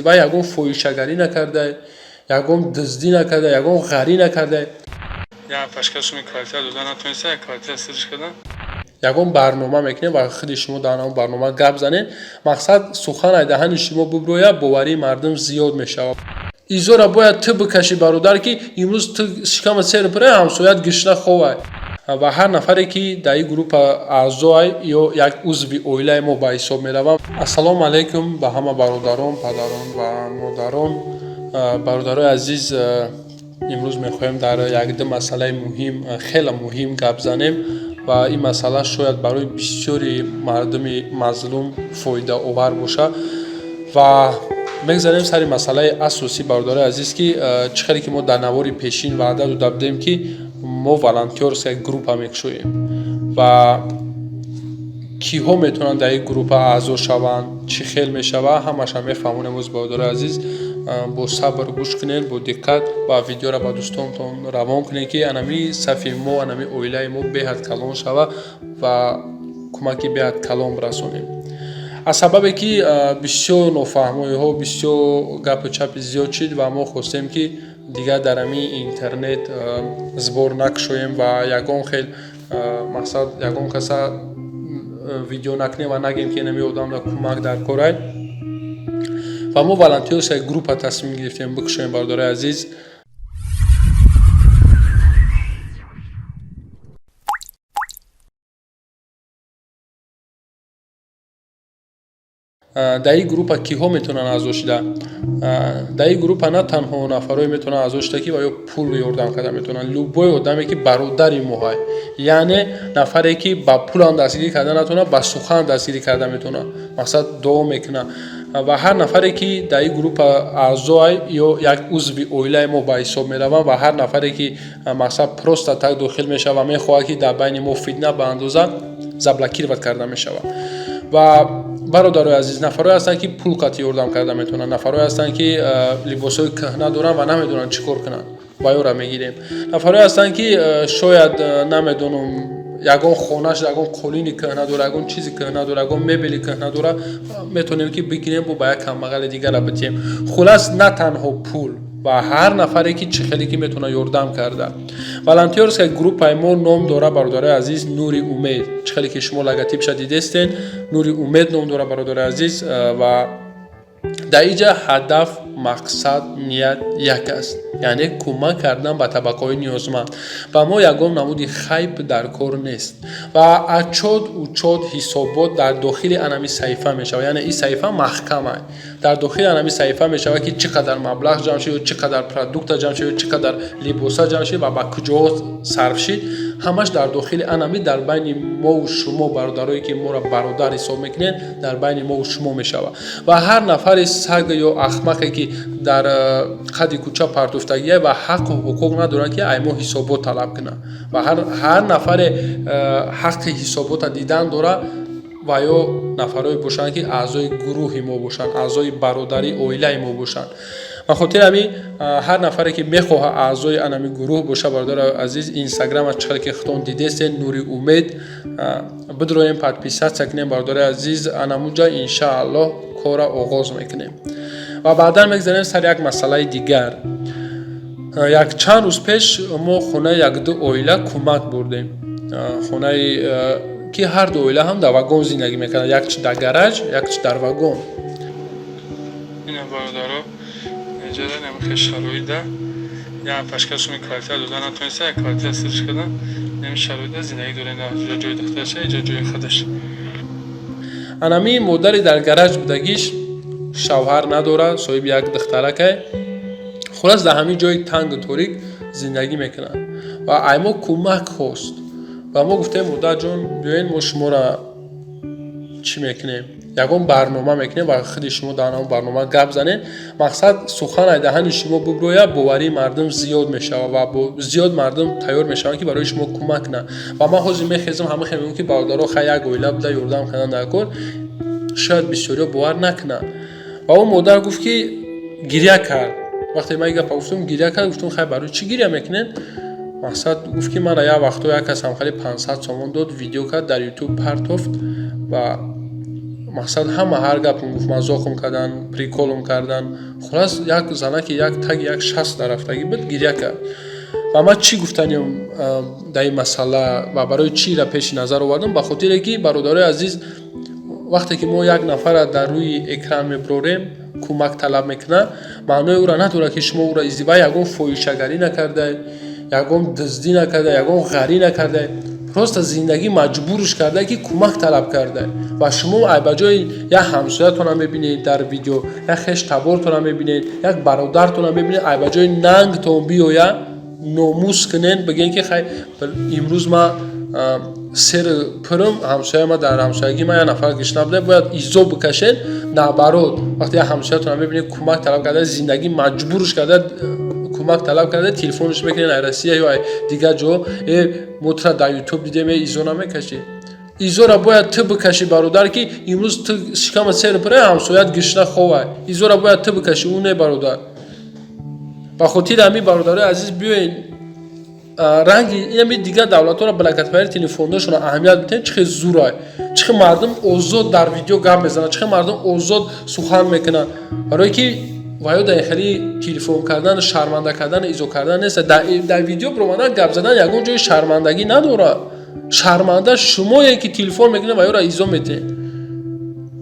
Ва ягон фоҳишагарӣ накарда, ягон дуздӣ накарда, ягон ғарӣ накарда. Як пашка суми квартира дода натониста, як квартира сириш кардан. Ягон барнома мекунем ва худи шумо дар ҳамон барнома гап занед. Мақсад, сухан ай даҳани шумо буброяд, боварии мардум зиёд мешавад. Изора бояд ту бикашӣ, бародар, ки имрӯз ту шикама сер пура, ҳамсоят гишна ховай. Ва ҳар нафаре, ки дар ин группа аъзоай ё як узви оилаи мо ба ҳисоб мераванд. Ассалому алайкум ба ҳама бародарон, падарон ва модарон. Бародарои азиз, имрӯз мехоҳем дар якду масъалаи муҳим, хеле муҳим гап занем ва ин масъала шояд барои бисёри мардуми мазлум фоидаовар бошад. Ва мегзарем сари масъалаи асосӣ, бародарои азиз, ки чӣ хеле ки мо дар навори пешин ваъда дода будем, ки мо волонтёрская группа мекушоем ва киҳо метавонанд дар ин группа аъзо шаванд, чӣ хел мешавад, ҳамаша мефаҳмонем имрӯз. Бародарои азиз, бо сабр гӯш кунед, бо диққат, ва видеоро ба дӯстонтон равон кунед, ки анами сафи мо, анами оилаи мо беҳад калон шавад ва кӯмаки беҳад калон расонем. Аз сабабе ки бисёр нофаҳмоиҳо, бисёр гапу чапи зиёд шид ва мо хостем, ки дигар дар ҳамин интернет сбор накушоем ва ягон хел, мақсад, ягон каса видео накунем ва нагем, ки инами одамро кӯмак дар корай. Ва мо волонтёрская группа тасмим гирифтем бикушоем, бародарои азиз. Дар ин группа киҳо метавонанд аъзо шуда? Дар ин группа на танҳо нафарое метавонанд аъзо шуда, ки ва ё пул ёрдам карда метавонанд. Любой одаме, ки бародари моҳай, яъне нафаре, ки ба пулам дастгирӣ карда натавонад, ба сухан дастгирӣ карда метавонад, мақсад, дуо мекунад. Ва ҳар нафаре, ки дар ин группа аъзоай ё як узви оилаи мо ба ҳисоб мераванд. Ва ҳар нафаре, ки, мақсад, просто так дохил мешавад ва мехоҳад, ки дар байни мо фитна баандозад, заблокировать карда мешавад. Ва, бародарои азиз, нафарое ҳастанд, ки пул қатъи ёрдам карда метавонанд, нафарое ҳастанд, ки либосҳои кӯҳна доранд ва намедонанд чӣ кор кунанд, ва ёра мегирем. Нафарое ҳастанд, ки шояд, намедонам, ягон хонаш ягон қолини кӯҳна дора, ягон чизи кӯҳна дора, ягон мебели кӯҳна дора, метавонем, ки бигирем, бо ба як камбағали дигара битиҳем. Хулас, на танҳо пул ва ҳар нафаре, ки чӣ хеле ки метавонад ёрдам карда. Волонтёрская группаи мо ном дора, бародарои азиз, «Нури умед». Чӣ хеле ки шумо логотипша дидестен, «Нури умед» ном дора, бародарои азиз. Ва дар инҷа ҳадаф, мақсад, ният як аст, яъне кӯмак кардан ба табақаҳои ниёзманд. Ва мо ягон намуди хайп дар кор нест ва отчёт, учёт, ҳисобот дар дохили анами саҳифа мешавад, яъне ин саҳифа маҳкама. Дар дохили анами саҳифа мешавад, ки чӣ қадар маблағ ҷамъ шуд ё чӣ қадар продукта ҷамъ шуд ё чӣ қадар либоса ҷамъ шуд ва ба куҷоҳо сарф шид. Ҳамаш дар дохили анами, дар байни мову шумо, бародарое, ки моро бародар ҳисоб мекунед, дар байни мову шумо мешавад. Ва ҳар нафаре, саг ё ахмақе, ки дар қади кӯча партофтагия ва ҳаққу ҳуқуқ надоранд, ки ай мо ҳисобот талаб кунанд. Ва ҳар нафаре ҳаққи ҳисобота дидан дорад ва ё нафарое бошанд, ки аъзои гурӯҳи мо бошанд, аъзои бародари оилаи мо бошанд. Ба хотири ҳамин, ҳар нафаре, ки мехоҳад аъзои анами гурӯҳ боша, бародари азиз, инстаграма, чӣ ки худтон дидестен, «Нури умед», бидроем, подписаться кунем, бародари азиз. Анамуҷа, иншааллоҳ, корра оғоз мекунем. Ва баъдан мегзарем сари як масъалаи дигар. Як чанд рӯз пеш мо хонаи якду оила кӯмак бурдем, хонаи ки ҳарду оила ҳам дар вагон зиндагӣ мекарданд, як чи дар гараж, як чи дар вагон. Ина, бародаро, иҷода намихе шароида як пашка суми квартира дода натониста, як квартира сириш кардан, нами шароида зиндагӣ дорем. Ҷо ҷои духтарша, иҷо ҷои худаш. Анами модари дар гараж будагиш шавҳар надорад, соҳиби як духтаракай. Хулас, дар ҳамин ҷои тангу торик зиндагӣ мекунад ва ай мо кӯмак хост. Ва мо гуфтем: «Модарҷон, биёед, мо шуморо чӣ мекунем, ягон барнома мекунем ва худи шумо дар ҳамон барнома гап занед. Мақсад, сухан ай даҳани шумо буброяд, боварии мардум зиёд мешавад ва зиёд мардум тайёр мешаванд, ки барои шумо кӯмак кунанд». Ва ман ҳозир мехезам, ҳама хел мегӯям, ки бародаро, хай, як оила буда, ёрдам кардан дар кор, шояд бисёриҳо бовар накунанд. Ва ӯ модар гуфт, ки гиря кард. Вақте ман ин гапа гуфтам, гиря кард. Гуфтам: «Хай, барои чӣ гиря мекунед?» Мақсад, гуфт, ки мана, як вақто як кас ҳамхали 500 сомон дод, видео кард, дар Ютуб партофт ва Мақсад, ҳама ҳар гапм гуфт, мазоқм кардан, прикол м кардан. Хулас, як занаки як таги як 60 дарафтагӣ буд, гиря кард. Ва ман чӣ гуфтанем дар ин масъала ва барои чӣ ира пеши назар овардам? Ба хотире ки, бародарои азиз, вақте ки мо як нафарра дар рӯи экран мебурорем, кӯмак талаб мекунад, маънои ӯра надорад, ки шумо ӯра издива. Ягон фоҳишагарӣ накарда, ягон дуздӣ накарда, ягон ғарӣ накарда, просто зиндагӣ маҷбурш карда, ки кӯмак талаб карда. Ва шумо ба ҷои як ҳамсоятона мебинед дар видео, як хеш табортона мебинед, як бародартона мебинед, ай ба ҷои нангтон биёя, номус кунен, бигӯен, ки хай, имрӯз ма сер пурм, ҳамсоя ма, дар ҳамсоягӣ ма як нафар гишна буда, бояд изо бикашен. Наоборот, вақте як ҳамсоятона мебинед, кӯмак талаб карда, зиндагӣ маҷбурш карда, кӯмак талаб карда, телефонш мекунед ай Россия ё ай дигар ҷо: «Э, мо тура дар Ютуб дидем, э, изо намекашӣ?» Изора бояд ту бикашӣ, бародар, ки имрӯз ту шикамат сер пура, ҳамсоят гишна ховай. Изора бояд ту бикашӣ, ӯ не, бародар. Ба хотири ҳамин, бародарои азиз, биёен ранги инами дигар давлатҳоро, благотворительный фондошонро аҳамият бидиҳем. Чӣ хел зурай, чӣ хел мардум озод дар видео гап мезанад, чӣ хел мардум озод сухан мекунанд, барое ки ва ё дар хеле телефон кардан, шарманда кардан, изо кардан нест. Дар видео биромадан, гап задан ягон ҷои шармандагӣ надорад. Шарманда шумое, ки телефон мекунед ва ёро изо метиҳед.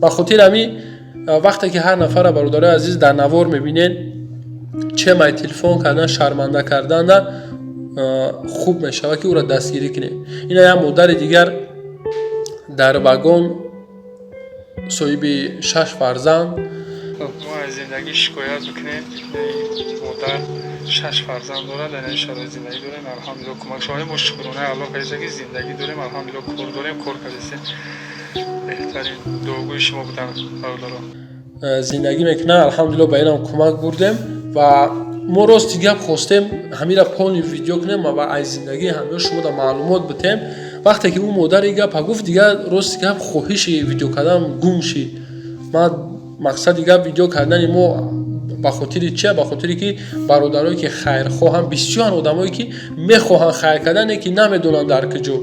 Ба хотири ҳамин, вақте ки ҳар нафарра, бародарои азиз, дар навор мебинед, чемай телефон кардан, шарманда карданда, хуб мешавад, ки ӯро дастгирӣ кунед. Ина як модари дигар дар вагон, соҳиби шаш фарзанд. Мо аз зиндагӣ шикоят бикунем. Модар шаш фарзанд дорад, дар ин шароит зиндагӣ дорем. Алҳамдулилло, кӯмак шавем. Мо шукронаи Аллоҳ кардем, ки зиндагӣ дорем, алҳамдулилло, кор дорем, кор кардем. Беҳтарин дуогӯи шумо будам, бародаро. Зиндагӣ мекунад, алҳамдулилло, ба инам кӯмак бурдем. Ва мо, рости гап, хостем ҳамира полный видео кунем ва аз зиндагии ҳамиё шумода маълумот битем. Вақте ки ӯ модари гапа гуфт, дигар, рости гап, хоҳиши видео кардан гум шид. Ман мақсади гап, видео кардани мо ба хотири чия? Ба хотире ки бародарое ки хайрхоҳанд, бисёран одамое ки мехоҳанд хайр кардане, ки намедонанд дар куҷо.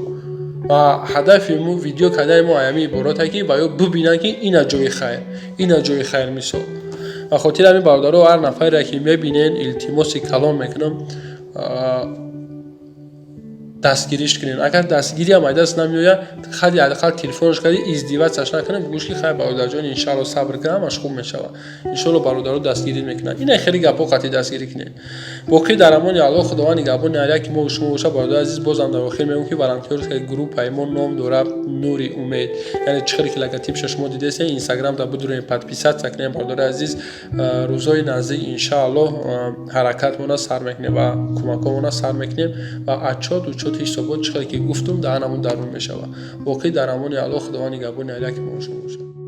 Ва ҳадафи мо, видео кардани мо ҳамин иборате, ки ва ё бибинанд, ки ина ҷои хайр, ина ҷои хайр, мисол. Ба хотири ҳамин, бародаро, ҳар нафаре ки мебинен, илтимоси калом мекунам, дастгириш кунед. Агар дастгириам ай даст намеояд, ҳадди ақал телефонш карди, издеваться ш накунед, бигӯш, ки хай, бародарҷон, иншаалло, сабр кун, ҳамаш хуб мешавад, иншоалло, бародаро дастгирӣ мекунанд. Ина хеле гапҳо қатъи дастгирӣ кунед. Боқӣ дар амони Аллоҳ, Худованд нигаҳбони ҳар яке мо шумо бошад. Бародари азиз, бозам дар охир мегӯям, ки волонтёрская группаи мо ном дорад «Нури умед», яъне чӣ хеле ки логотипша шумо дидесен, Инстаграмда бидурем, подписаться кунем. Бародари азиз, рӯзҳои наздик, иншааллоҳ, ҳаракатмона сар мекунем ва кӯмакҳомона сар мекунем ва отчёт, учёт, ҳисобот, чӣ хеле ки гуфтум, дар ҳамон дарун мешавад. Боқӣ дар амони Аллоҳ, Худованд нигаҳбони ҳар яке мо шумо бошад.